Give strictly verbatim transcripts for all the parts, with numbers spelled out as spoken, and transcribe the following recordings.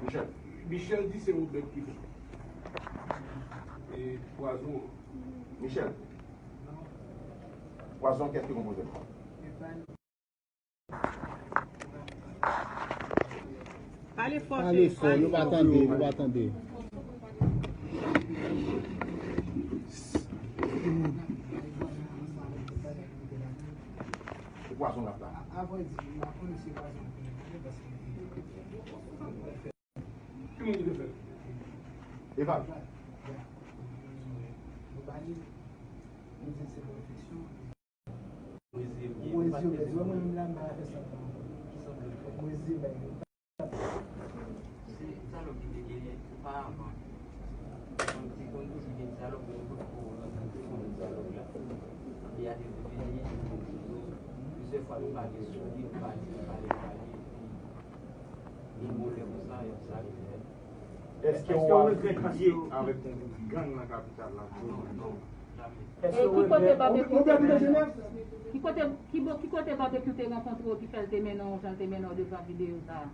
Michel. Michel di se Robert ki fè. E pwazon an. Michel. Pwazon an, kiyès ki konpoze l? Pale fò, Pale fò, nou pa tande, nou pa tande. Se pwazon l ap la. Ki moun ki te fè l? Eval. Se dyalòg ki te genyen oparavan. Konn te konn toujou gen dyalòg, men nou potko rankontre moun dyalòg la. Epi a te vini, plizyè fwa nou pale sou li, nou pale, nou pale, nou pale, epi gen yon lè konsa, sa rive. Èske w ap lye avèk yon gwoup gang nan kapital la? Non, non, jamè. E ki kote Babekyou te mennen w? Ki kote, ki bò, ki kote Babekyou te rankontre w ki fè l te mennen w jan l te mennen w devan videyo sa a?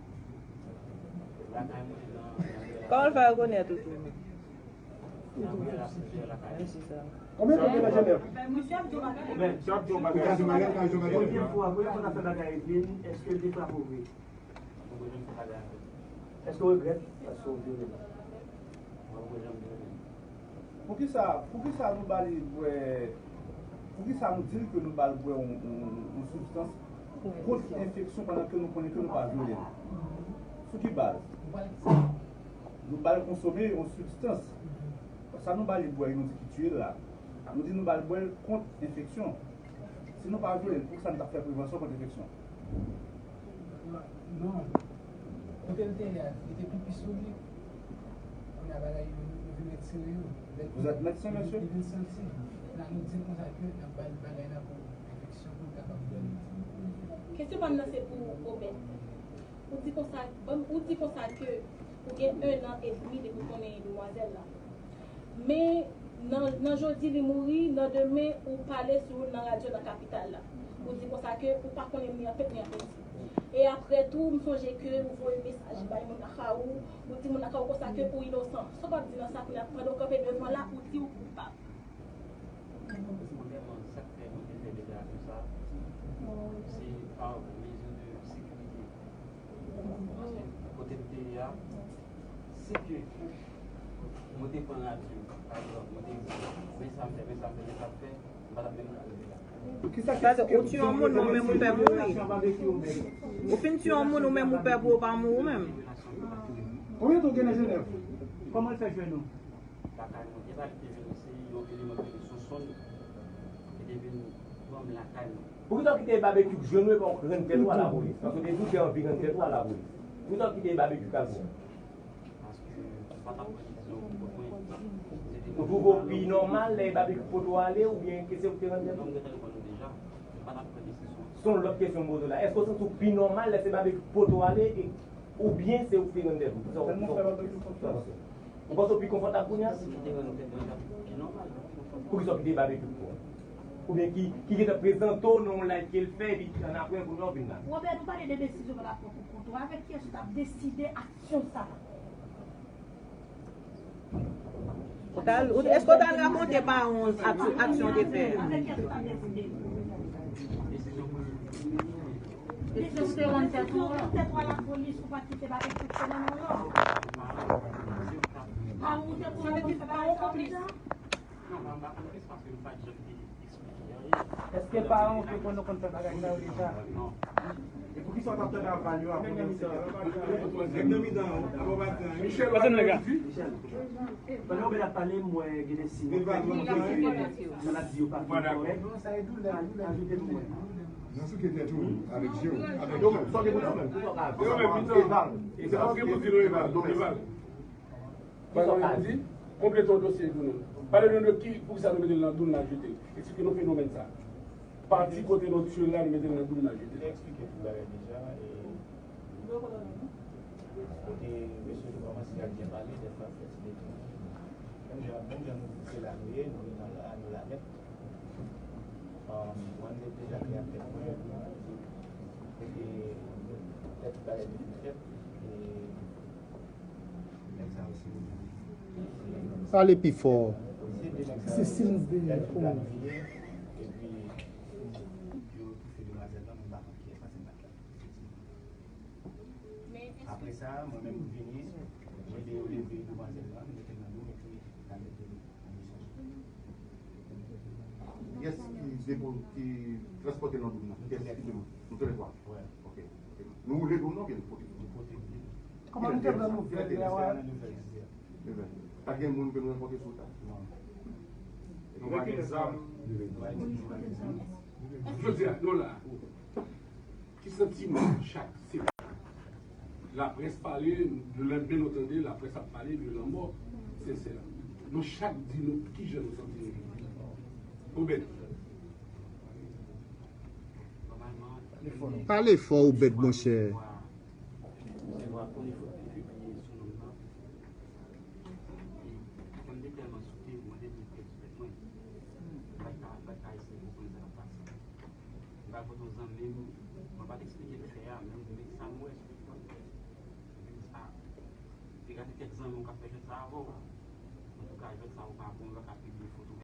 Lakay mwen nan, nan Kòman l fè rekonèt ou tou? Nan riyèl ap plizyè lakay. Menm si sa. Konbyen tan w gen nan Jenèv? Premye fwa, premye fwa n ap fè bagay epi, èske l te frape w vre? Èske w regrèt paske w vyole l? Mwen, mwen janm vyole l. Poukisa, poukisa nou ba li bwè, poukisa nou di l ke nou ba l bwè yon, yon, yon sibstans kont enfeksyon pandan ke nou konnen ke nou pa vyole l? Sou ki baz? Nou ba l konsome yon sibstans. Sa nou ba li bwè, nou di ki tiye l la. Nou di nou ba l bwè l kont enfeksyon. Si nou pa vyole l, poukisa nou t ap fè prevansyon kont enfeksyon? Non. Kote l te ye a, li te pipi sou li. Kounye a bagay yo, yo vin retire yo. Lè Vous êtes médecin, monsieur? Li vin santi. La, nou di l konsa ke n ap ba l bagay la pou enfeksyon, pou l kapab dòmi. Kesyon pa m nan se pou Obed. Ou di konsa, bon, ou di konsa ke ou gen ennan edmi depi w konnen demwazèl la. Men nan, nan jodi li mouri, nan demen ou pale sou nan radyo nan kapital la. Ou di konsa ke ou pa konnen ni an pèp ni an pèdi. E apre tou, m sonje ke ou voye mesaj bay moun lakay ou, ou di moun lakay ou konsa ke ou inosan. Sa w ap di nan sa kounye a, pandan w kanpe devan la, ou di ou koupab? Premyèman, sa k fè mwen te fè deklarasyon sa a, se pa mezi de sekirite. Paske kote m te ye a, si ke mwen te pran radyo, pa egzanp, mwen te di, men sa m fè, men sa m fè, men sa m fè, m pa t ap menm ka rive la. Sa vle di, ou tiye yon moun, ou menm ou pè mouri. Ou fin tiye yon moun, ou menm ou pè pou ou pa mouri ou menm. Konbyen tan w gen nan Jenèv? Kòman l fè jwenn ou? Lakay mwen. Epa li te vin, se yon eleman ki te sou sonn ki te vin pran m lakay mwen. Poukisa w kite Babekyou jwenn ou epi w rann tèt ou a lapolis? Paske w te di w te anvi rann tèt ou a lapolis. Poukisa w kite Babekyou k al pran w? Paske m pa t ap pran desizyon pou kont mwen. Se te Ou twouve w pi nòmal lè Babekyou pote w ale oubyen ke se ou ki te rann tèt ou? Non, m gentan reponn ou deja. M pa t ap pran desizyon. Se yon lòt kesyon m poze w la. Èske w santi w pi nòmal lè se Babekyou ki pote w ale e Oubyen se ou ki te rann tèt ou? Kisa w, kisa w, kisa w panse? Ou panse w pi konfòtab kounye a? Si m te rann tèt mwen, sa pi nòmal. Poukisa w kite Babekyou pou ou? Oubyen ki, ki gentan prezante w nan yon live ke l fè, epi annapre, kounye a w vin la? Robert, nou pale de desizyon w t ap pran pou kont ou. Avèk kiyès ou t ap deside aksyon sa a? Ou t al, ou, èske w t al rakonte paran w ak-, aksyon w te fè? Avèk kiyès ou t ap deside? Desizyon pou li. Desizyon pou te rann tèt ou an. Tèt ou a lapolis, ou pa t kite bagay fonksyone nan lòd. Paran w te pou rann tèt ou a lapolis. Non, m pa konplis paske m pa t janm te Èske paran w te konn nou konn fè bagay sa yo deja? E poukisa w t ap tande aval yo apre yon ensidan? Nèg nan mitan an, apa w pa t gen anyen? Michel, w ap di? Pandan w bèl ap pale, m wè gen de siy. Maladi yo pa fin kòrèk. Ajoute m wè. Nan souke tèt ou, avèk je w, avèk je w. Donk, sa w gen pou di menm? Eval. E sa w gen pou di nou, Eval? Donk, Eval. Kisa w ka di? Konplete yon dosye pou nou. Pale nou de ki, poukisa nou mete l nan doum n al jete l. Eksplike nou fenomèn sa a. Pati kote nou tiye l la, nou mete l nan doum n al jete l. Te eksplike tout bagay deja, e kote mesye yo te kòmanse ap byen pale, lè frap fè ti detonnen. Menm jan, menm jan nou di se la nou ye, nou ye nan la, nou la nèt. Um, mwen, m te deja te ap fè pwen, kote tèt bagay yo te fèt, e Pale pi fò. Se Sims de Orange. Apre sa, mwen menm m vini, mwen de yo leve demwazèl lan, m mete l nan do m epi n al mete l nan mizè. Kiyès ki depo ki transpòte nan do m nan? Kiyès ki depo? Nou tou lè twa. Wè. Ok. Ok. Nou woule do m nan oubyen nou pote? Nou pote l. Kòman nou te pran nouvèl la? Even. Pa t gen moun ke nou rankontre sou ta? Non. Nou pa gen zam? Nou pa gen zam. Jodi a, nou la. Ki santiman chak se laprès pale, nou lè men nou tande laprès ap pale de lanmò Sensè. Nou chak di nou kijan nou santi nou. Obed. Pale fò Obed monchè. Mwen te tèlman sote, mwen te vin pèdi tèt mwen. Mwen pa t ka, mwen pa t ka eseye konprann sa k ap pase. Mwen pa pote yon zanmi m, mwen pa t eksplike l fè a, men men sa m wè sou ekran. Mwen di, a, te gade kèk zanmi w k ap fè jwèt sa avè w. Antouka, jwèt sa ou pa bon, ou pa ka pibliye foto w